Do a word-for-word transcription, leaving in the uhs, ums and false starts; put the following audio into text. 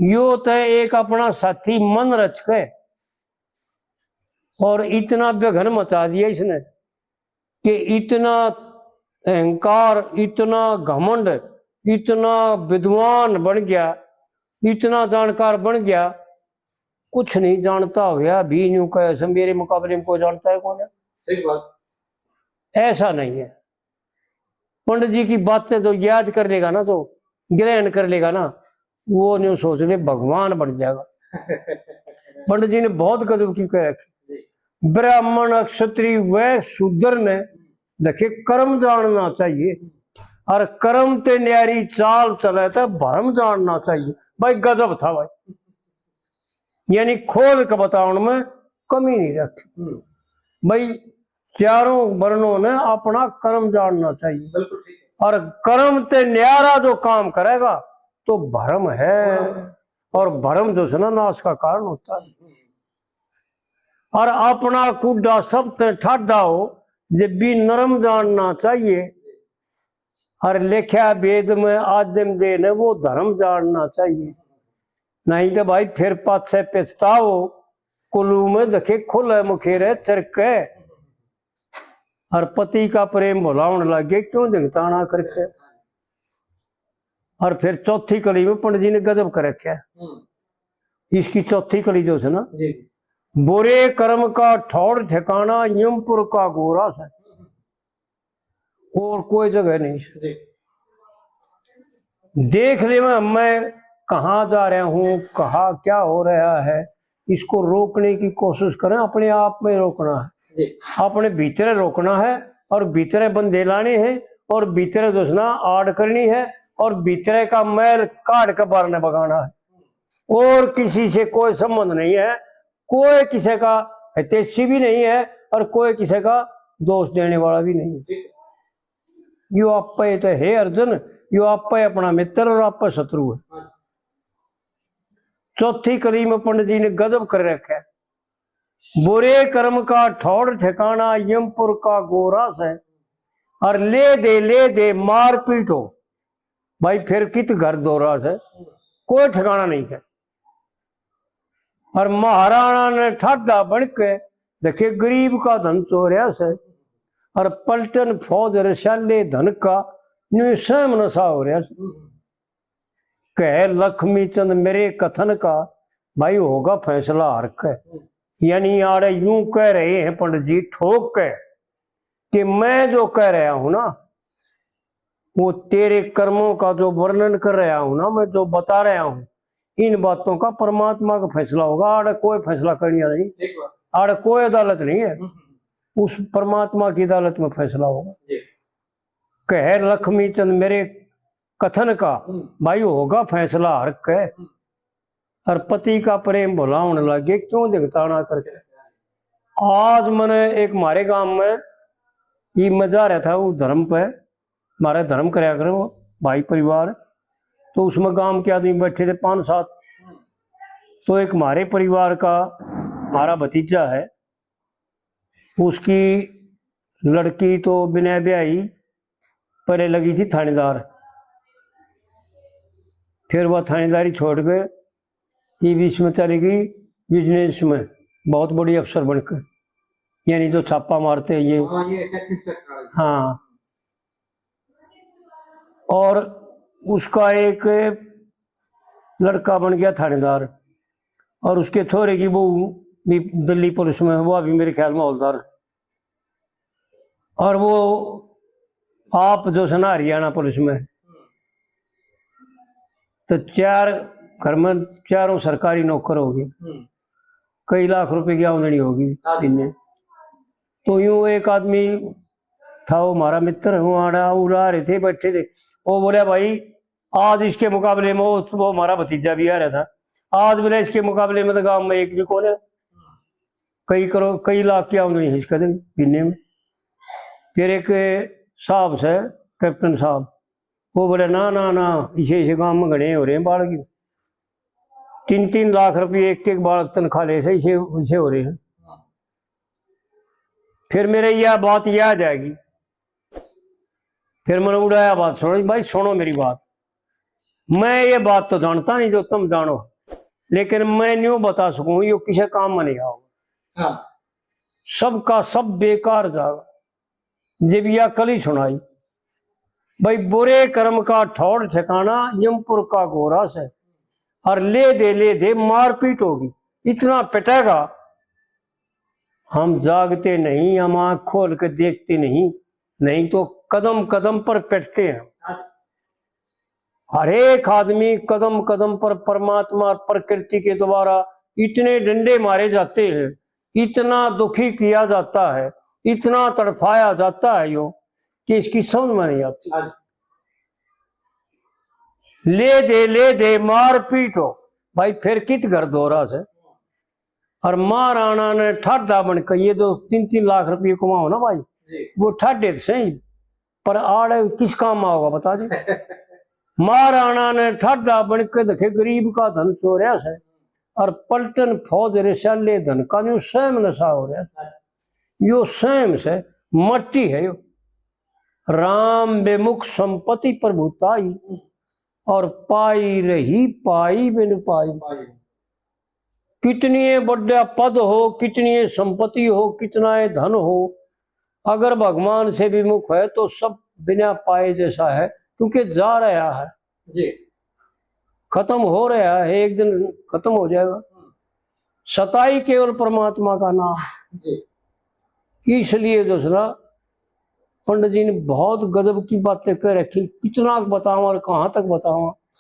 यो तो एक अपना साथी मन रच के और इतना विघन मचा दिया इसने कि इतना अहंकार, इतना घमंड, इतना विद्वान बन गया, इतना जानकार बन गया, कुछ नहीं जानता होया भी न्यू कहे से, मेरे मुकाबले में कोई जानता है कौन है? सही बात। ऐसा नहीं है। पंडित जी की बातें तो याद कर लेगा ना, तो ग्रहण कर लेगा ना, वो न्यू सोच ले भगवान बन जाएगा। पंडित जी ने बहुत गजब की कह रखी। ब्राह्मण, क्षत्रिय व शूद्र ने देखे कर्म जानना चाहिए, और कर्म ते न्यारी चाल चले तो भरम जानना चाहिए। भाई गजब था भाई, यानी खोल के बतावन में कमी नहीं रखी। हम्म। भाई चारों वर्णों ने अपना कर्म जानना चाहिए, बिल्कुल ठीक है। और कर्म ते न्यारा जो काम करेगा तो भरम है, भरम। और भरम जो है ना नाश का कारण होता है। हम्म। और अपना कूड़ा सब ते ठाडा हो, जब भी नरम जानना चाहिए। और लेख्या वेद में आदिम दे ने वो धर्म जानना चाहिए, नहीं तो भाई फिर पाछे पछताओ। कुल्लू में देखे खुले मुखेरे चरके, और पति का प्रेम भुलावन लग गए, क्यों धिंगताना करके। और फिर चौथी कली में पंडित जी ने गजब कर रखा है। हम्म। इसकी चौथी कली जो है ना, जी। बुरे कर्म का ठौर ठिकाना यमपुर का गोरा से, और कोई जगह नहीं। जी। देख ले मैं, मैं कहाँ जा रहा हूँ, कहाँ क्या हो रहा है, इसको रोकने की कोशिश करें, अपने आप में रोकना है। जी। अपने भीतरे रोकना है और भीतरे बंदे लाने हैं और भीतरे जो है ना आड़ करनी है और भीतरे का मैल काढ़ के बाहर ने बगाना है। और किसी से कोई संबंध नहीं है, कोई किसी का हितैषी भी नहीं है और कोई किसी का दोष देने वाला भी नहीं है। ठीक। यो आपे तो है अर्जुन, यो आपे अपना मित्र और आपे शत्रु है। हाँ। चौथी कली में पंडित जी ने गजब कर रखा है, बुरे कर्म का ठौर ठिकाना यमपुर का गोरा से, और ले दे ले दे मारपीट हो, भाई फिर कित घर दोरा से, कोई ठिकाना नहीं है। और महाराणा ने ठाडा बन के देखे गरीब का धन चोरया से, और पलटन फौज रसाले धन का न्यू सहम नशा हो रहा से। कह लक्ष्मी चंद मेरे कथन का, भाई होगा फैसला हर के। यानी आड़े यूं कह रहे हैं पंडित जी ठोक के कि मैं जो कह रहा हूं ना, वो तेरे कर्मों का जो वर्णन कर रहा हूं ना, मैं जो बता रहा हूं, इन बातों का परमात्मा का फैसला होगा। आड़े कोई फैसला करने वाला नहीं, ठीक बात। आड़े कोई अदालत नहीं है। हम्म, हम्म। उस परमात्मा की अदालत में फैसला होगा। जी। कह लक्ष्मी चंद मेरे कथन का, हम्म। भाई होगा फैसला हर के। हम्म। और पति का प्रेम भुलावन लगे, क्यों धिंगताना करके। आज मैंने एक हमारे गांव में, ये मैं जा रहा था वो धर्म पे, हमारा धर्म करया करो भाई परिवार, तो उसमें गांव के आदमी बैठे थे पांच सात। तो एक हमारे परिवार का, हमारा भतीजा है, उसकी लड़की तो बिना ब्याही पहले लगी थी थानेदार, फिर वह थानेदारी छोड़ के ये बीच में चली गई बिजनेस में, बहुत बड़ी अफसर बनकर, यानी जो छापा मारते हैं ये। हाँ, ये टैक्स इंस्पेक्टर वाले। हाँ, और उसका एक लड़का बन गया थानेदार, और उसके छोरे की बहू भी दिल्ली पुलिस में, वो अभी मेरे ख्याल में हौलदार। और वो आप जो है ना हरियाणा पुलिस में, तो चार घर में चारों सरकारी नौकर हो गए, हम्म। कई लाख रुपए की आमदनी होगी। हाँ जी। इनने। तो यूं एक आदमी था, वो हमारा मित्र, वो आड़ा उड़ा रहे थे, बैठे थे, वो बोला, भाई आज इसके मुकाबले में वो, वो हमारा भतीजा भी आ रहा था, आज बोला इसके मुकाबले में तो गांव में एक भी कौन है, कई करोड़ कई लाख की आमदनी है इसका दिन महीने में। फिर एक साहब से, कैप्टन साहब, वो बोले ना ना ना, इसे इसे गांव में घणे हो रहे हैं बालक, तीन तीन लाख रुपये एक एक बालक तनख्वाह ले से इसे इसे हो रहे हैं। फिर मेरे यह बात याद आएगी, फिर मैंने उड़ाया बात, सुनो भाई, सुनो मेरी बात, मैं ये बात तो जानता नहीं जो तुम जानो। लेकिन मैं न्यू बता सकूं, यो किसी काम में नहीं आओगा। हाँ। सबका सब बेकार जागा। जब या कली सुनाई, भाई, बुरे कर्म का ठौड़ ठिकाना यमपुर का गोरा से, और ले दे, ले दे, मारपीट होगी, इतना पिटेगा। हम जागते नहीं, हम आंख खोल के देखते नहीं, नहीं तो कदम कदम पर पिटते हैं। हर एक आदमी कदम कदम पर परमात्मा और प्रकृति के द्वारा इतने डंडे मारे जाते हैं, इतना दुखी किया जाता है, इतना तड़फाया जाता है यो, कि इसकी समझ में नहीं आती। हाँ जी। ले दे, ले दे, मारपीट हो, भाई, फिर कित घर दोरा से। और महाराणा ने ठाडा बन के, ये जो तीन तीन लाख रुपये कमाओ ना भाई, जी। वो ठाडे तो सही, पर आड़े किस काम आओगा, बता दे। महाराणा ने ठाडा बन के देखे, गरीब का धन चोरया से, और पलटन फौज रे स्याले धन का न्यू सहम नशा हो रहा है। यो सहम से, मट्टी है यो। राम विमुख संपत्ति प्रभुताई, और पाई रही पाई बिन पाई। कितनी ये बड़ा पद हो, कितनी ये संपत्ति हो, कितना ये धन हो, अगर भगवान से विमुख है तो सब बिना पाए जैसा है, क्योंकि जा रहा है। जी। खत्म हो रहा है, एक दिन खत्म हो जाएगा। सताई केवल परमात्मा का नाम। जी। इसलिए जो है ना, पंडित जी ने बहुत गजब की बातें कह रखी, कितना बतावां और कहाँ तक बतावां।